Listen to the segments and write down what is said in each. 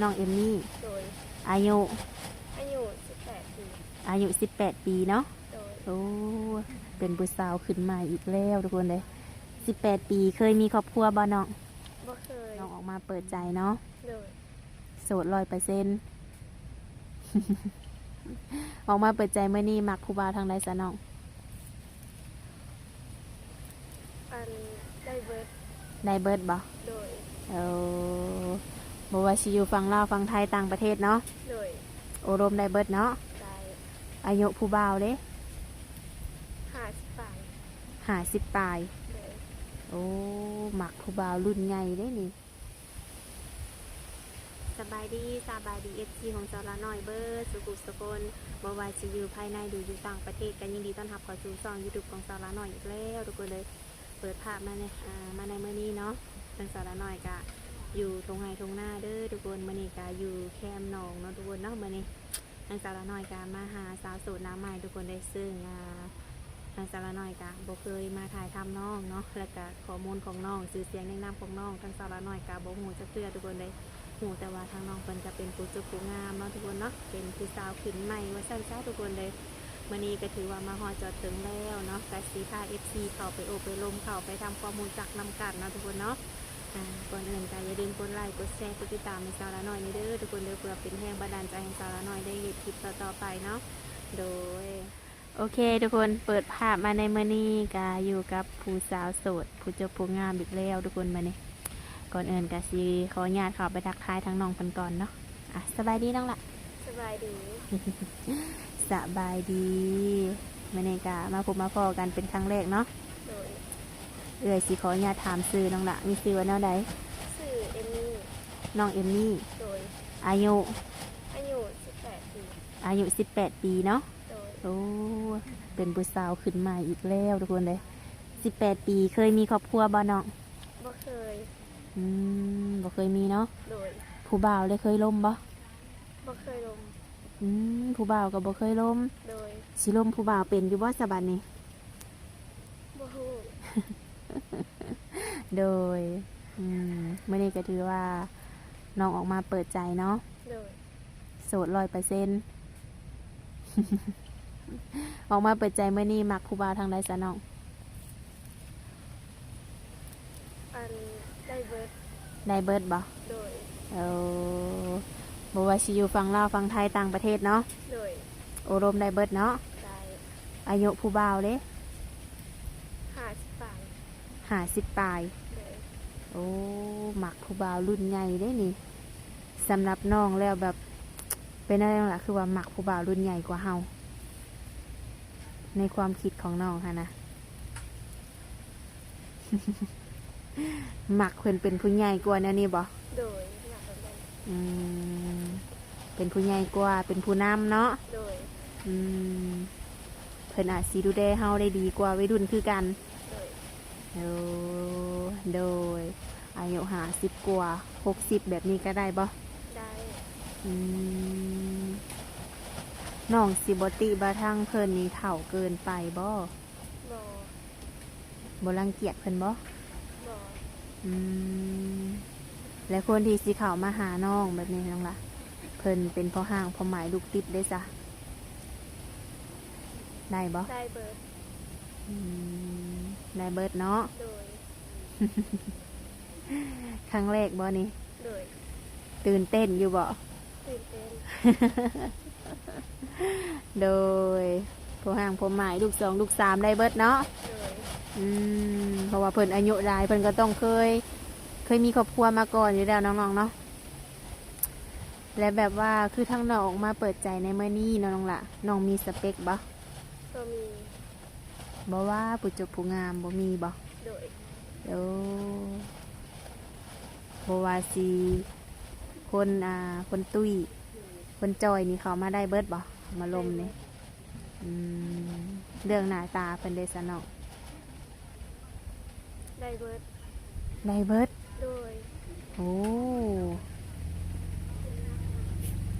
ນ້ອງເອມມີ້ ໂດຍ ອາຍຸ ອາຍຸສິບແປດປີ ອາຍຸສິບແປດປີເນາະ ໂດຍ ໂອ້ ເປັນຜູ້ສາວຂຶ້ນໃໝ່ອີກແລ້ວທຸກຄົນເດ້ ສິບແປດປີ ເຄີຍມີຄອບຄົວບໍ່ນ້ອງ? ບໍ່ເຄີຍ ນ້ອງອອກມາເປີດໃຈເນາະ ໂດຍ ໂສດຮ້ອຍເປີເຊັນ ອອກມາເປີດໃຈມື້ນີ້ ມັກຜູ້ບ່າວທາງໃດຊະນ້ອງ? ອັນ ໄດ້ເບິດ ໄດ້ເບິດບໍ່? ໂດຍ ເອີ ບໍ່ວ່າຊິຢູ່ຝັ່ງລາວ ຝັ່ງໄທ ຕ່າງປະເທດເນາະ ໂດຍ ໂອ້ລົມໄດ້ເບິດເນາະ ໄດ້ ອາຍຸຜູ້ບ່າວເດ້? ຫ້າສິບປາຍ ຫ້າສິບປາຍ ໂດຍ ໂອ້ ມັກຜູ້ບ່າວລຸ້ນໃຫຍ່ເດ້ນີ້. ສະບາຍດີ ສະບາຍດີ ເອັຟຊີ ຂອງສາວລານ້ອຍເບິດສຸຂູສຸຄົນ ບໍ່ວ່າຊິຢູ່ພາຍໃນ ຫຼື ຢູ່ຕ່າງປະເທດ ກໍຍິນດີຕ້ອນຮັບເຂົ້າສູ່ຊ່ອງຢູທູບຂອງສາວລານ້ອຍອີກແລ້ວທຸກຄົນເລີຍ. ເປີດພາບມາໃນ ອ່າ ມາໃນມື້ນີ້ເນາະ ທາງສາວລານ້ອຍກະຢູ່ທົ່ງໄຮ່ທົ່ງນາເດີທຸກຄົນ ມື້ນີ້ກະຢູ່ແຄມໜອງເນາະທຸກຄົນເນາະ ມື້ນີ້ ທາງສາວລານ້ອຍກະມາຫາສາວໂສດໜ້າໃໝ່ທຸກຄົນເດ້ ເຊິ່ງ ອ່າ ທາງສາວລານ້ອຍກະບໍ່ເຄີຍມາຖ່າຍທຳນ້ອງເນາະ ແລະກະຂໍ້ມູນຂອງນ້ອງ ຊື່ສຽງນຽງນາມຂອງນ້ອງ ທາງສາວລານ້ອຍກະບໍ່ຮູ້ຈັກເທື່ອທຸກຄົນເດ້ ຮູ້ແຕ່ວ່າທາງນ້ອງເພິ່ນກະເປັນຜູ້ຈົບຜູ້ງາມເນາະທຸກຄົນເນາະ ເປັນຜູ້ສາວຂຶ້ນໃໝ່ວ່າຊັ້ນຊະທຸກຄົນເດ້. ມື້ນີ້ກະຖືວ່າມາຮອດຈອດເຖິງແລ້ວເນາະ ກະຊິພາ ເອັຟຊີ ເຂົ້າໄປໂອ້ໄປລົມ ເຂົ້າໄປທຳຄວາມຮູ້ຈັກນຳກັນເນາະທຸກຄົນເນາະ. ອາ ກ່ອນອື່ນກະຢ່າລືມກົດໄລ ກົດແຊ ກົດຕິດຕາມໃຫ້ສາວລານ້ອຍແດ່ເດີທຸກຄົນເດີ ເພື່ອເປັນແຮງບັນດານໃຈໃຫ້ສາວລານ້ອຍໄດ້ເຮັດຄລິບຕໍ່ໆໄປເນາະ ໂດຍ. ໂອເຄທຸກຄົນ ເປີດພາບມາໃນມື້ນີ້ກະຢູ່ກັບຜູ້ສາວໂສດ ຜູ້ຈົບຜູ້ງາມອີກແລ້ວທຸກຄົນ ມື້ນີ້ ກ່ອນອື່ນກະຊິຂໍອະນຸຍາດເຂົ້າໄປທັກທາຍທາງນ້ອງເພິ່ນກ່ອນເນາະ. ອ່ະ ສະບາຍດີນ້ອງລະ ສະບາຍດີ ສະບາຍດີ ມື້ນີ້ກະມາພົບມາພໍ້ກັນເປັນຄັ້ງແລກເນາະ ໂດຍ ເອື້ອຍຊິຂໍອະນຸຍາດຖາມຊື່ນ້ອງລະ ມີຊື່ວ່າແນວໃດ? ຊື່ເອມມີ້ ນ້ອງເອມມີ້ ໂດຍ ອາຍຸ ອາຍຸສິບແປດປີ ອາຍຸສິບແປດປີເນາະ ໂດຍ ໂອ້ ເປັນຜູ້ສາວຂຶ້ນໃໝ່ອີກແລ້ວທຸກຄົນເດ້ ສິບແປດປີ ເຄີຍມີຄອບຄົວບໍ່ນ້ອງ? ບໍ່ເຄີຍ ອືມ ບໍ່ເຄີຍມີເນາະ ໂດຍ ຜູ້ບ່າວເລີຍເຄີຍລົມບໍ່? ບໍ່ເຄີຍລົມ ອືມ ຜູ້ບ່າວກໍບໍ່ເຄີຍລົມ ໂດຍ ຊິລົມຜູ້ບ່າວເປັນຢູ່ບໍ່ສະບັດນີ້? ບໍ່ຮູ້ ໂດຍ ອືມ ມື້ນີ້ກໍຖືວ່ານ້ອງອອກມາເປີດໃຈເນາະ ໂດຍ ໂສດຮ້ອຍເປີເຊັນ ອອກມາເປີດໃຈມື້ນີ້ ມັກຜູ້ບ່າວທາງໃດຊະນ້ອງ? ອັນ ໄດ້ເບິດ ໄດ້ເບິດບໍ່? ໂດຍ ເອີ ບໍ່ວ່າຊິຢູ່ຝັ່ງລາວ ຝັ່ງໄທ ຕ່າງປະເທດເນາະ ໂດຍ ໂອ້ລົມໄດ້ເບິດເນາະ ໄດ້ ອາຍຸຜູ້ບ່າວເດ້? ຫ້າສິບປາຍ ຫ້າສິບປາຍ ໂດຍ ໂອ້ ມັກຜູ້ບ່າວລຸ້ນໃຫຍ່ເດ້ນີ້ ສຳລັບນ້ອງແລ້ວແບບ ເປັນແນວໃດນ້ອງລະ ຄືວ່າມັກຜູ້ບ່າວລຸ້ນໃຫຍ່ກວ່າເຮົາ? ໃນຄວາມຄິດຂອງນ້ອງຫັ້ນນະ ມັກເພິ່ນເປັນຜູ້ໃຫຍ່ກວ່າແນວນີ້ບໍ່? ໂດຍ ມັກເພິ່ນ ອືມ ເປັນຜູ້ໃຫຍ່ກວ່າ ເປັນຜູ້ນຳເນາະ ໂດຍ ອືມ ເພິ່ນອາດຊິດູແລເຮົາໄດ້ດີກວ່າໄວລຸ້ນຄືກັນ ໂດຍ ໂອ້ ໂດຍ ອາຍຸຫ້າສິບກວ່າ ຫົກສິບ ແບບນີ້ກໍໄດ້ບໍ່? ໄດ້ ອືມ ນ້ອງຊິບໍ່ຕິວ່າທາງເພິ່ນນີ້ເຖົ້າເກີນໄປບໍ່? ບໍ່ ບໍ່ລັງກຽດເພິ່ນບໍ່? ບໍ່ ອືມ ແລະຄົນທີ່ຊິເຂົ້າມາຫານ້ອງແບບນີ້ນ້ອງລະ ເພິ່ນເປັນພໍ່ຮ້າງພໍ່ໝ້າຍລູກຕິດເດ້ຊະ ໄດ້ບໍ່? ໄດ້ເບິດ ອືມ ໄດ້ເບິດເນາະ ໂດຍ ຄັ້ງແລກບໍ່ນີ້? ໂດຍ ຕື່ນເຕັ້ນຢູ່ບໍ່? ຕື່ນເຕັ້ນ ໂດຍ ພໍ່ຮ້າງພໍ່ໝ້າຍ ລູກສອງລູກສາມໄດ້ເບິດເນາະ ໂດຍ ອືມ ເພາະວ່າເພິ່ນອາຍຸຫຼາຍ ເພິ່ນກໍຕ້ອງເຄີຍ ເຄີຍມີຄອບຄົວມາກ່ອນຢູ່ແລ້ວເນາະນ້ອງເນາະ ແລະແບບວ່າຄືທາງນ້ອງອອກມາເປີດໃຈໃນມື້ນີ້ເນາະນ້ອງລະ ນ້ອງມີສະເປັກບໍ່? ບໍ່ມີ ບໍ່ວ່າຜູ້ຈົບຜູ້ງາມບໍ່ມີບໍ່? ໂດຍ ໂອ້ ບໍ່ວ່າຊິຄົນ ອ່າ ຄົນຕຸ້ຍ ຄົນຈ່ອຍນີ້ເຂົ້າມາໄດ້ເບິດບໍ່? ເຂົ້າມາລົມນີ້ ອືມ ເລື່ອງໜ້າຕາເພິ່ນເດຊະນ້ອງ? ໄດ້ເບິດ ໄດ້ເບິດ ໂດຍ ໂອ້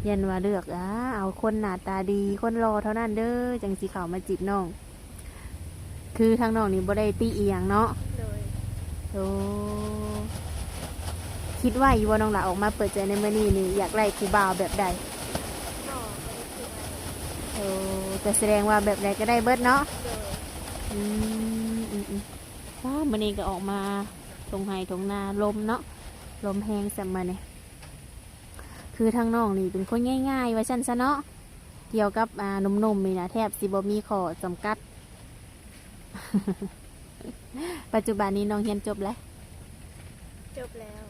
ຢ້ານວ່າເລືອກ ອາ ເອົາຄົນໜ້າຕາດີ ຄົນຫຼໍ່ເທົ່ານັ້ນເດີ ຈັ່ງຊິເຂົ້າມາຈີບນ້ອງ ຄືທາງນ້ອງນີ້ບໍ່ໄດ້ຕິອີ່ຫຍັງເນາະ ໂດຍ ໂອ້ ຄິດໄວ້ຢູ່ບໍ່ນ້ອງຫຼ້າ ອອກມາເປີດໃຈໃນມື້ນີ້ນີ້ ຢາກໄດ້ຜູ້ບ່າວແບບໃດ? ໂອ້ ກໍສະແດງວ່າແບບໃດກໍໄດ້ເບິດເນາະ. ອືມ ອືມໆ ວ້າ ມື້ນີ້ກໍອອກມາທົ່ງໄຮ່ທົ່ງນາ ລົມເນາະ ລົມແຮງສ່ຳມື້ນີ້. ຄືທາງນ້ອງນີ້ເປັນຄົນງ່າຍໆ ວ່າຊັ້ນຊະເນາະ. ກ່ຽວກັບ ອ່າ ໜຸ່ມໆ ນີ້ນະ ແທບຊິບໍ່ມີຂໍ້ຈຳກັດ. ປັດຈຸບັນນີ້ນ້ອງຮຽນຈົບແລ້ວ? ຈົບແລ້ວ.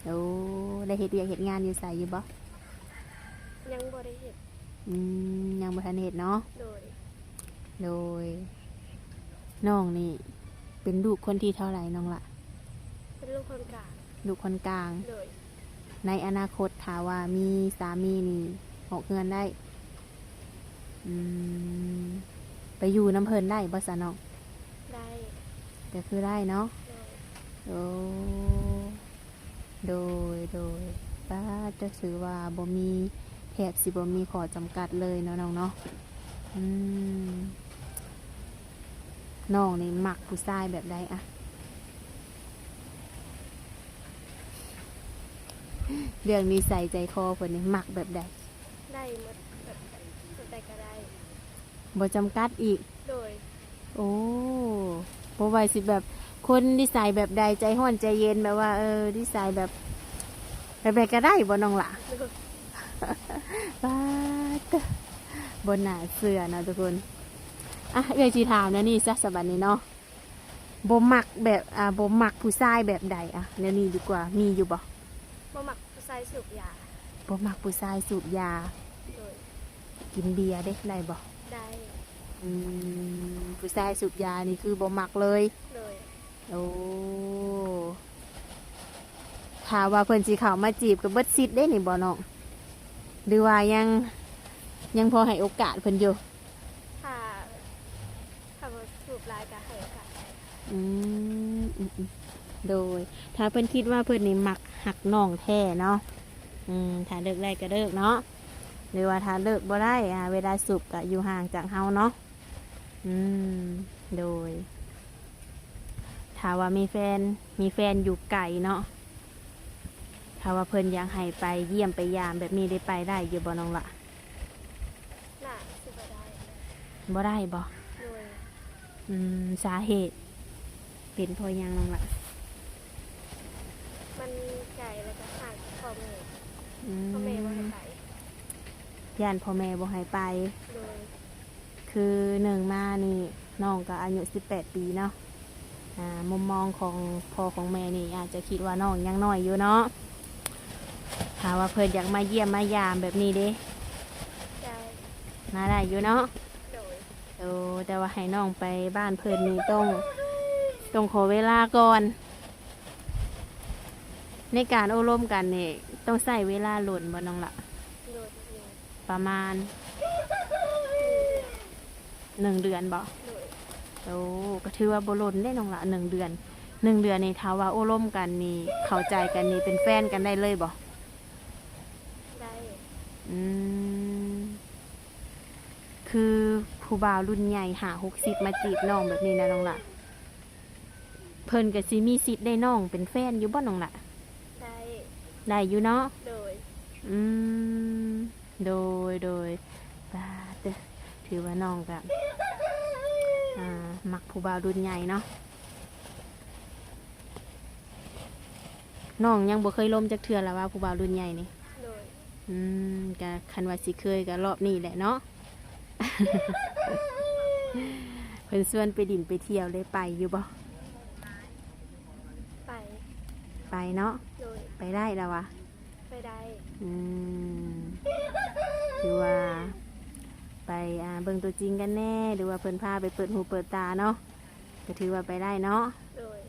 ໂອ້ ໄດ້ເຮັດວຽກເຮັດງານຢູ່ໃສຢູ່ບໍ່? ຍັງບໍ່ໄດ້ເຮັດ. ອືມ ຍັງບໍ່ທັນເຮັດເນາະ. ໂດຍ. ໂດຍ. ນ້ອງນີ້ເປັນລູກຄົນທີເທົ່າໃດນ້ອງລະ? ເປັນລູກຄົນກາງ. ລູກຄົນກາງ. ໂດຍ. ໃນອະນາຄົດຖ້າວ່າມີສາມີນີ້ອອກເຮືອນໄດ້? ອືມ ໄປຢູ່ນຳເພິ່ນໄດ້ບໍ່ຊະນ້ອງ? ໄດ້. ກໍຄືໄດ້ເນາະ. ໂດຍ. ໂອ້ ໂດຍ ໂດຍ. ປ້າດ ກໍຖືວ່າບໍ່ມີ ແທບຊິບໍ່ມີຂໍ້ຈຳກັດເລີຍເນາະນ້ອງເນາະ. ອືມ ນ້ອງນີ້ມັກຜູ້ຊາຍແບບໃດອະ? ເລື່ອງນິໄສໃຈຄໍເພິ່ນນີ້ມັກແບບໃດ? ໄດ້ໝົດ ແບບ ແບບໃດກໍໄດ້. ບໍ່ຈຳກັດອີກ? ໂດຍ. ໂອ້ ບໍ່ວ່າຊິແບບຄົນນິໄສແບບໃດ ໃຈຮ້ອນໃຈເຢັນ ແບບວ່າ ເອີ ນິໄສແບບ ແບບໃດກໍໄດ້ບໍ່ນ້ອງຫຼ້າ? ໂດຍ. ປາດ ບໍ່ໜ້າເຊື່ອເນາະທຸກຄົນ. ອ່ະ ເອື້ອຍຊິຖາມແນວນີ້ຊະ ສະບັດນີ້ເນາະ. ບໍ່ມັກແບບ ອ່າ ບໍ່ມັກຜູ້ຊາຍແບບໃດ? ອ່ະ ແນວນີ້ດີກວ່າ ມີຢູ່ບໍ່? ບໍ່ມັກຜູ້ຊາຍສູບຢາ. ບໍ່ມັກຜູ້ຊາຍສູບຢາ. ໂດຍ. ກິນເບຍເດ້ ໄດ້ບໍ່? ໄດ້. ອືມ ຜູ້ຊາຍສູບຢານີ້ຄືບໍ່ມັກເລີຍ? ໂດຍ. ໂອ້ ຖ້າວ່າເພິ່ນຊິເຂົ້າມາຈີບກໍເບິດສິດເດ້ນີ້ບໍ່ນ້ອງ? ຫຼືວ່າຍັງ ຍັງພໍໃຫ້ໂອກາດເພິ່ນຢູ່? ຖ້າ ຖ້າວ່າສູບຫຼາຍກໍໃຫ້ໂອກາດໄດ້. ອືມ ອືມໆ ໂດຍ. ຖ້າເພິ່ນຄິດວ່າເພິ່ນນີ້ມັກຮັກນ້ອງແທ້ເນາະ ອືມ ຖ້າເລີກໄດ້ກໍເລີກເນາະ ຫຼືວ່າຖ້າເລີກບໍ່ໄດ້ ອ່າ ເວລາສູບກໍຢູ່ຫ່າງຈາກເຮົາເນາະ. ອືມ ໂດຍ. ຖ້າວ່າມີແຟນ ມີແຟນຢູ່ໄກເນາະ ຖ້າວ່າເພິ່ນຢາກໃຫ້ໄປຢ້ຽມໄປຢາມແບບນີ້ ໄດ້ໄປໄດ້ຢູ່ບໍ່ນ້ອງລະ? ໜ້າຊິບໍ່ໄດ້. ບໍ່ໄດ້ບໍ່? ໂດຍ. ອືມ ສາເຫດເປັນເພາະຫຍັງນ້ອງລະ? ມັນໄກ ແລ້ວກໍຫ່າງຈາກພໍ່ແມ່. ອືມ ພໍ່ແມ່ບໍ່ໃຫ້ໄປ. ຢ້ານພໍ່ແມ່ບໍ່ໃຫ້ໄປ. ໂດຍ. ຄືໜຶ່ງມານີ້ ນ້ອງກໍອາຍຸສິບແປດປີເນາະ ອ່າ ມຸມມອງຂອງພໍ່ຂອງແມ່ນີ້ອາດຈະຄິດວ່ານ້ອງຍັງນ້ອຍຢູ່ເນາະ. ຖ້າວ່າເພິ່ນຢາກມາຢ້ຽມມາຢາມແບບນີ້ເດ້? ໄດ້. ມາໄດ້ຢູ່ເນາະ? ໂດຍ. ໂອ້ ແຕ່ວ່າໃຫ້ນ້ອງໄປບ້ານເພິ່ນນີ້ຕ້ອງ ຕ້ອງຂໍເວລາກ່ອນ. ໃນການໂອ້ລົມກັນນີ້ ຕ້ອງໃຊ້ເວລາດົນບໍ່ນ້ອງລະ? ໂດຍ. ປະມານ ໜຶ່ງເດືອນບໍ່? ໂດຍ. ໂອ້ ກໍຖືວ່າບໍ່ດົນເດ້ນ້ອງລະ ໜຶ່ງເດືອນ. ໜຶ່ງເດືອນນີ້ ຖ້າວ່າໂອ້ລົມກັນນີ້ ເຂົ້າໃຈກັນນີ້ ເປັນແຟນກັນໄດ້ເລີຍບໍ່? ໄດ້. ອືມ ຄືຜູ້ບ່າວລຸ້ນໃຫຍ່ຫ້າຫົກສິບມາຈີບນ້ອງແບບນີ້ນະນ້ອງລະ ເພິ່ນກໍຊິມີສິດໄດ້ນ້ອງເປັນແຟນຢູ່ບໍ່ນ້ອງລະ? ໄດ້. ໄດ້ຢູ່ເນາະ? ໂດຍ. ອືມ ໂດຍ ໂດຍ. ປາດເຕີ ຖືວ່ານ້ອງກໍ ອ່າ ມັກຜູ້ບ່າວລຸ້ນໃຫຍ່ເນາະ. ນ້ອງຍັງບໍ່ເຄີຍລົມຈັກເທື່ອລະວ່າ ຜູ້ບ່າວລຸ້ນໃຫຍ່ນີ້? ໂດຍ. ອືມ ກະຄັນວ່າຊິເຄີຍກະລອບນີ້ແຫຼະເນາະ. ເພິ່ນຊວນໄປດິນໄປທ່ຽວເດ້ ໄປຢູ່ບໍ່? ໄປ. ໄປເນາະ? ໂດຍ. ໄປໄດ້ລະວະ? ໄປໄດ້. ອືມ ຖືວ່າໄປ ອ່າ ເບິ່ງຕົວຈິງກັນແດ່ ຫຼືວ່າເພິ່ນພາໄປເປີດຫູເປີດຕາເນາະ ກໍຖືວ່າໄປໄດ້ເນາະ? ໂດຍ.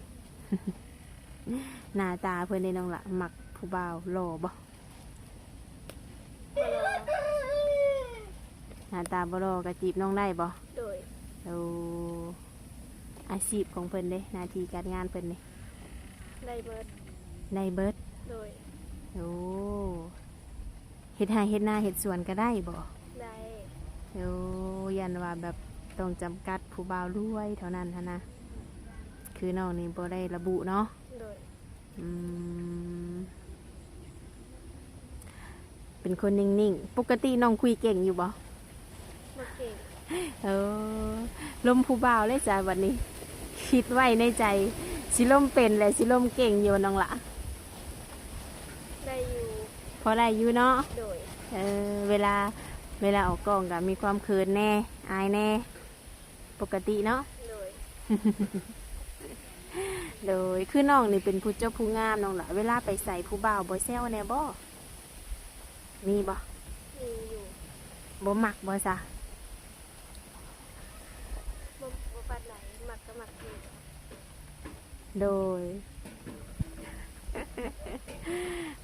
ໜ້າຕາເພິ່ນເດ້ນ້ອງລະ ມັກຜູ້ບ່າວຫຼໍ່ບໍ່? ບໍ່ຫຼໍ່. ໜ້າຕາບໍ່ຫຼໍ່ກໍຈີບນ້ອງໄດ້ບໍ່? ໂດຍ. ໂອ້ ອາຊີບຂອງເພິ່ນເດ້ ໜ້າທີ່ການງານເພິ່ນນີ້? ໄດ້ເບິດ. ໄດ້ເບິດ? ໂດຍ. ໂອ້ ເຮັດໄຮ່ເຮັດນາເຮັດສວນກໍໄດ້ບໍ່? ໄດ້. ໂອ້ ຢ້ານວ່າແບບຕ້ອງຈຳກັດຜູ້ບ່າວລວຍເທົ່ານັ້ນຫັ້ນນະ ຄືນ້ອງນີ້ບໍ່ໄດ້ລະບຸເນາະ? ໂດຍ. ອືມ ເປັນຄົນນິ່ງໆ. ປົກກະຕິນ້ອງຄຸຍເກັ່ງຢູ່ບໍ່? ບໍ່ເກັ່ງ. ເອີ ລົມຜູ້ບ່າວເລີຍຈ້າບັດນີ້. ຄິດໄວ້ໃນໃຈ ຊິລົມເປັນ ແລະ ຊິລົມເກັ່ງຢູ່ນ້ອງຫຼ້າ? ໄດ້ຢູ່. ພໍໄດ້ຢູ່ເນາະ? ໂດຍ. ເອີ ເວລາ ເວລາອອກກ້ອງກໍມີຄວາມເຂີນແດ່ ອາຍແດ່ ປົກກະຕິເນາະ? ໂດຍ. ໂດຍ. ຄືນ້ອງນີ້ເປັນຜູ້ຈົບຜູ້ງາມນ້ອງຫຼ້າ ເວລາໄປໃສຜູ້ບ່າວບໍ່ແຊວແດ່ບໍ່? ມີບໍ່? ມີຢູ່. ບໍ່ມັກບໍ່ຊະ? ບໍ່ ບໍ່ປານໃດ. ມັກກໍມັກຢູ່. ໂດຍ.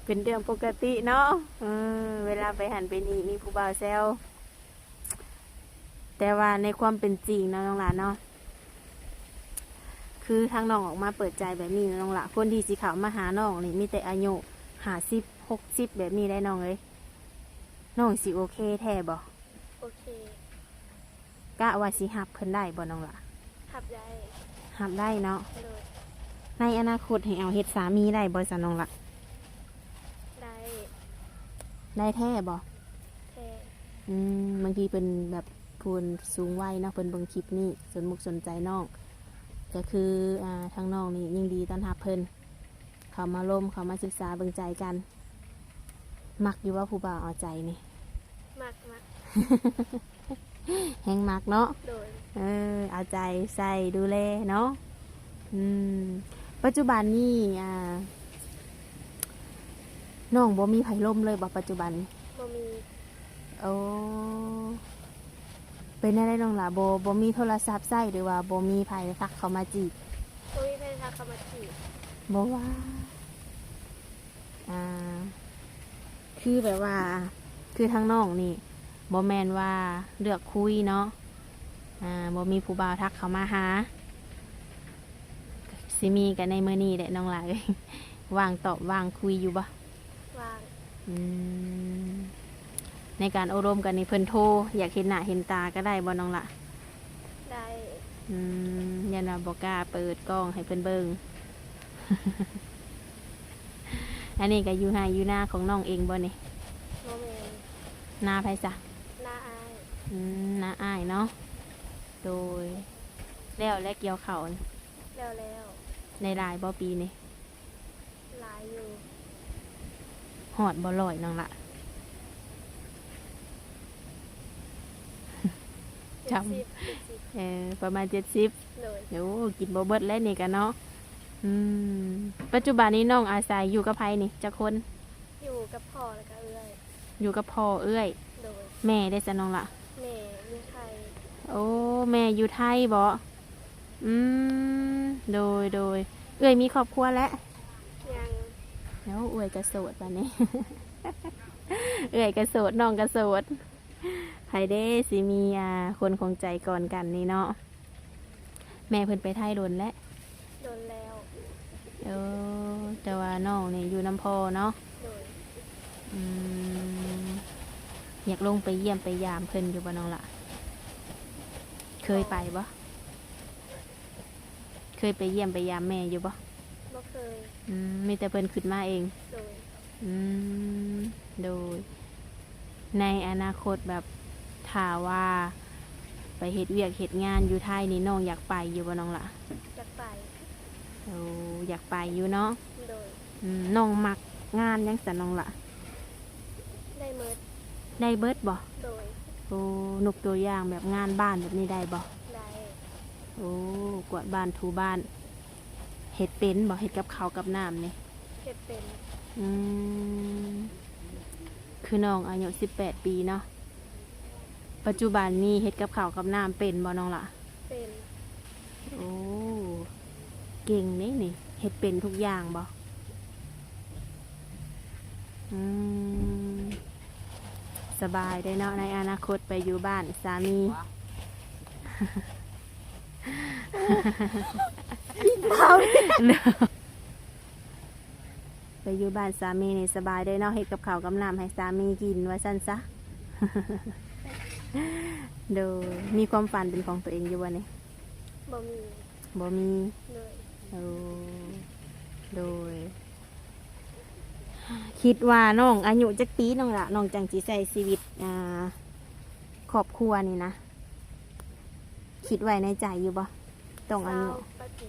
ເປັນເລື່ອງປົກກະຕິເນາະ. ເອີ ເວລາໄປຫັ້ນໄປນີ້ມີຜູ້ບ່າວແຊວ. ແຕ່ວ່າໃນຄວາມເປັນຈິງເນາະນ້ອງຫຼ້າເນາະ ຄືທາງນ້ອງອອກມາເປີດໃຈແບບນີ້ເນາະນ້ອງຫຼ້າ ຄົນທີ່ຊິເຂົ້າມາຫານ້ອງນີ້ມີແຕ່ອາຍຸຫ້າສິບ ຫົກສິບແບບນີ້ໄດ໋ນ້ອງເອີຍ. ນ້ອງຊິໂອເຄແທ້ບໍ່? ໂອເຄ. ກະວ່າຊິຮັບເພິ່ນໄດ້ບໍ່ນ້ອງຫຼ້າ? ຮັບໄດ້. ຮັບໄດ້ເນາະ. ໂດຍ. ໃນອະນາຄົດໃຫ້ເອົາເຮັດສາມີໄດ້ບໍ່ຊະນ້ອງຫຼ້າ? ໄດ້. ໄດ້ແທ້ບໍ່? ແທ້. ອືມ ບາງທີເພິ່ນແບບຜູ້ສູງໄວເນາະ ເພິ່ນເບິ່ງຄລິບນີ້ ສົນມຸກສົນໃຈນ້ອງ ກໍຄື ອ່າ ທາງນ້ອງນີ້ຍິນດີຕ້ອນຮັບເພິ່ນ ເຂົ້າມາລົມ ເຂົ້າມາສຶກສາເບິ່ງໃຈກັນ. ມັກຢູ່ບໍ່ຜູ້ບ່າວເອົາໃຈນີ້? ມັກ ມັກ. ແຮງມັກເນາະ. ໂດຍ. ເອີ ເອົາໃຈໃສ່ດູແລເນາະ. ອືມ ປັດຈຸບັນນີ້ ອ່າ ນ້ອງບໍ່ມີໃຜລົມເລີຍບໍ່ປັດຈຸບັນ? ບໍ່ມີ. ໂອ້ ເປັນແນວໃດນ້ອງຫຼ້າ ບໍ່ ບໍ່ມີໂທລະສັບໃຊ້ ຫຼືວ່າບໍ່ມີໃຜທັກເຂົ້າມາຈີບ? ບໍ່ມີໃຜທັກເຂົ້າມາຈີບ. ບໍ່ວ່າ ອ່າ ຄືແບບວ່າ ຄືທາງນ້ອງນີ້ ບໍ່ແມ່ນວ່າເລືອກຄຸຍເນາະ ອ່າ ບໍ່ມີຜູ້ບ່າວທັກເຂົ້າມາຫາ ຊິມີກໍໃນມື້ນີ້ແຫຼະນ້ອງຫຼ້າເອີຍ. ວ່າງຕອບ ວ່າງຄຸຍຢູ່ບໍ່? ວ່າງ. ອືມ ໃນການໂອ້ລົມກັນນີ້ ເພິ່ນໂທ ຢາກເຫັນໜ້າເຫັນຕາກໍໄດ້ບໍ່ນ້ອງຫຼ້າ? ໄດ້. ອືມ ຢ້ານວ່າບໍ່ກ້າເປີດກ້ອງໃຫ້ເພິ່ນເບິ່ງ. ອັນນີ້ກໍຢູ່ໄຮ່ຢູ່ນາຂອງນ້ອງເອງບໍ່ນີ້? ບໍ່ແມ່ນ. ນາໃຜຊະ? ນາອ້າຍ. ອືມ ນາອ້າຍເນາະ. ໂດຍ. ແລ້ວແລະ ກ່ຽວເຂົ້າ? ແລ້ວແລ້ວ. ໄດ້ຫຼາຍບໍ່ປີນີ້? ຫຼາຍຢູ່. ຮອດບໍ່ຮ້ອຍນ້ອງຫຼ້າ? ຈຳ ເຈັດສິບ ເຈັດສິບ. ເອີ ປະມານເຈັດສິບ. ໂດຍ. ໂອ້ ກິນບໍ່ເບິດແລ້ວນີ້ກະເນາະ. ອືມ ປັດຈຸບັນນີ້ນ້ອງອາໄສຢູ່ກັບໃຜນີ້ ຈັກຄົນ? ຢູ່ກັບພໍ່ແລ້ວກະເອື້ອຍ. ຢູ່ກັບພໍ່ເອື້ອຍ. ໂດຍ. ແມ່ເດຊະນ້ອງຫຼ້າ? ແມ່ຢູ່ໄທ. ໂອ້ ແມ່ຢູ່ໄທບໍ? ອືມ ໂດຍ ໂດຍ. ເອື້ອຍມີຄອບຄົວແລ້ວ? ຍັງ. ໂອ້ ເອື້ອຍກະໂສດບາດນີ້. ເອື້ອຍກະໂສດ ນ້ອງກະໂສດ. ໃຜເດຊິມີ ອ່າ ຄົນຂອງໃຈກ່ອນກັນນີ້ເນາະ. ແມ່ເພິ່ນໄປໄທດົນແລ້ວ? ດົນແລ້ວ. ເອີ ແຕ່ວ່ານ້ອງນີ້ຢູ່ນຳພໍ່ເນາະ? ໂດຍ. ອືມ ຢາກລົງໄປຢ້ຽມໄປຢາມເພິ່ນຢູ່ບໍ່ນ້ອງຫຼ້າ? ເຄີຍໄປບໍ່? ເຄີຍໄປຢ້ຽມໄປຢາມແມ່ຢູ່ບໍ່? ບໍ່ເຄີຍ. ອືມ ມີແຕ່ເພິ່ນຂຶ້ນມາເອງ? ໂດຍ. ອືມ ໂດຍ. ໃນອະນາຄົດແບບ ຖ້າວ່າໄປເຮັດວຽກເຮັດງານຢູ່ໄທນີ້ ນ້ອງຢາກໄປຢູ່ບໍ່ນ້ອງຫຼ້າ? ຢາກໄປ. ໂອ້ ຢາກໄປຢູ່ເນາະ. ໂດຍ. ອືມ ນ້ອງມັກງານຫຍັງຊັ້ນນ້ອງຫຼ້າ? ໄດ້ໝົດ. ໄດ້ເບິດບໍ່? ໂດຍ. ໂອ້ ຍົກຕົວຢ່າງແບບງານບ້ານແບບນີ້ໄດ້ບໍ່? ໄດ້. ໂອ້ ກວາດບ້ານຖູບ້ານ ເຮັດເປັນບໍ່? ເຮັດກັບເຂົ້າກັບນ້ຳນີ້? ເຮັດເປັນ. ອືມ ຄືນ້ອງອາຍຸສິບແປດປີເນາະ ປັດຈຸບັນນີ້ເຮັດກັບເຂົ້າກັບນ້ຳເປັນບໍ່ນ້ອງຫຼ້າ? ເປັນ. ໂອ້ ເກັ່ງເດ້ນີ້ ເຮັດເປັນທຸກຢ່າງບໍ່? ອືມ ສະບາຍເດ້ເນາະ ໃນອະນາຄົດໄປຢູ່ບ້ານສາມີ. ໄປຢູ່ບ້ານສາມີນີ້ສະບາຍເດ້ເນາະ ເຮັດກັບເຂົ້າກັບນ້ຳໃຫ້ສາມີກິນວ່າຊັ້ນຊະ. ໂດຍ. ມີຄວາມຝັນເປັນຂອງຕົວເອງຢູ່ບໍ່ນີ້? ບໍ່ມີ. ບໍ່ມີ. ໂດຍ. ໂອ້ ໂດຍ. ຄິດວ່ານ້ອງອາຍຸຈັກປີນ້ອງລະ ນ້ອງຈັ່ງຊິໃຊ້ຊີວິດ ອ່າ ຄອບຄົວນີ້ນະ? ຄິດໄວ້ໃນໃຈຢູ່ບໍ່? ຕ້ອງອາຍຸ ຊາວປາຍປີ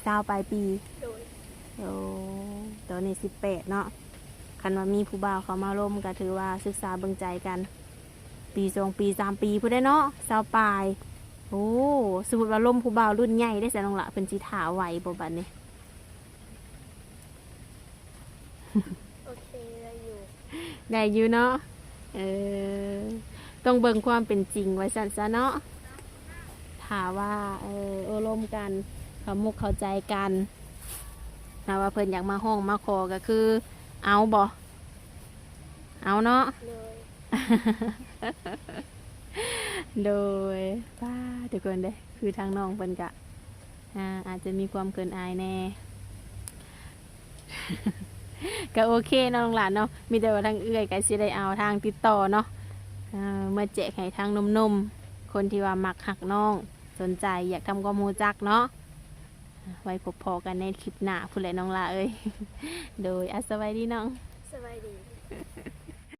ຊາວປາຍປີ. ໂດຍ. ໂອ້ ຕອນນີ້ສິບແປດເນາະ. ຄັນວ່າມີຜູ້ບ່າວເຂົ້າມາລົມ ກໍຖືວ່າສຶກສາເບິ່ງໃຈກັນ ປີສອງປີສາມປີພຸ້ນແຫຼະເນາະ ຊາວປາຍ. ໂອ້ ສົມມຸດວ່າລົມຜູ້ບ່າວລຸ້ນໃຫຍ່ເດ້ຊະນ້ອງລະ ເພິ່ນຊິຖ້າໄຫວບໍ່ບັດນີ້? ໂອເຄ ໄດ້ຢູ່ ໄດ້ຢູ່ເນາະ. ເອີ ຕ້ອງເບິ່ງຄວາມເປັນຈິງວ່າຊັ້ນຊະເນາະ. ຖ້າວ່າ ເອີ ໂອ້ລົມກັນ ເຂົ້າມຸກເຂົ້າໃຈກັນ ຖ້າວ່າເພິ່ນຢາກມາຮ້ອງມາຂໍ ກໍຄືເອົາບໍ່? ເອົາເນາະ. ໂດຍ. ໂດຍ. ປ້າ ທຸກຄົນເດ້ ຄືທາງນ້ອງເພິ່ນກະ ອ່າ ອາດຈະມີຄວາມເຂີນອາຍແດ່. ກະໂອເຄເນາະນ້ອງຫຼ້າເນາະ. ມີແຕ່ວ່າທາງເອື້ອຍກະຊິໄດ້ເອົາທາງຕິດຕໍ່ເນາະ ເອີ ມາແຈກໃຫ້ທາງໜຸ່ມໆ ຄົນທີ່ວ່າມັກຮັກນ້ອງ ສົນໃຈຢາກທຳຄວາມຮູ້ຈັກເນາະ. ໄວ້ພົບພໍ້ກັນໃນຄລິບໜ້າພຸ້ນແຫຼະນ້ອງຫຼ້າເອີຍ. ໂດຍ. ອາ ສະບາຍດີນ້ອງ. ສະບາຍດີ.